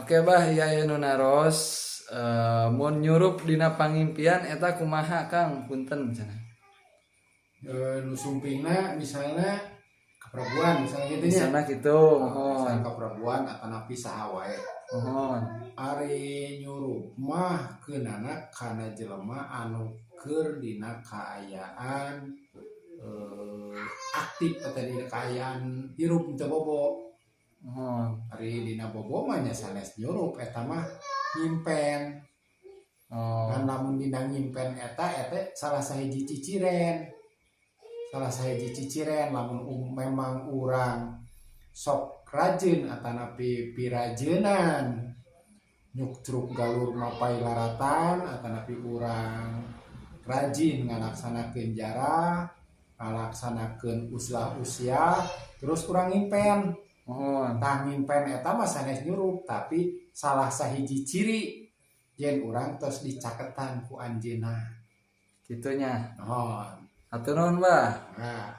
Oke, Bah, ieu aya nu naros, mun nyurup dina pangimpian eta kumaha, Kang? Punten cenah. Nu sumpingna misalnya kaprabuan misalnya gitu nya. Misalnya gitu, Oh, mohon. Misalnya kaprabuan atau napi saha wae. Mohon. Ari nyurup mah keunana kana jelema anu keur dina kaayaan aktif atau dina kaayaan hirup, teu bobo. Mohon. Ari dina bobo mah nya sanes nyurup, eta mah nyimpen. Oh. Kan lamun dina nyimpen eta, eta salah sahiji ciciren, salah sahiji ciciren lamun memang urang sok rajin atanapi pirajeunan nyukcruk galur mapay laratan, atanapi urang rajin ngalaksanakeun jarah, ngalaksanakeun uzlah usia, terus urang nyimpen. Mohon. Tah, nyimpen eta mah sanes nyurup, tapi salah sahiji ciri yen urang tos dicaketan ku anjeunna. Kitu nya. Mohon. Hatur nuhun, Bah. Nah.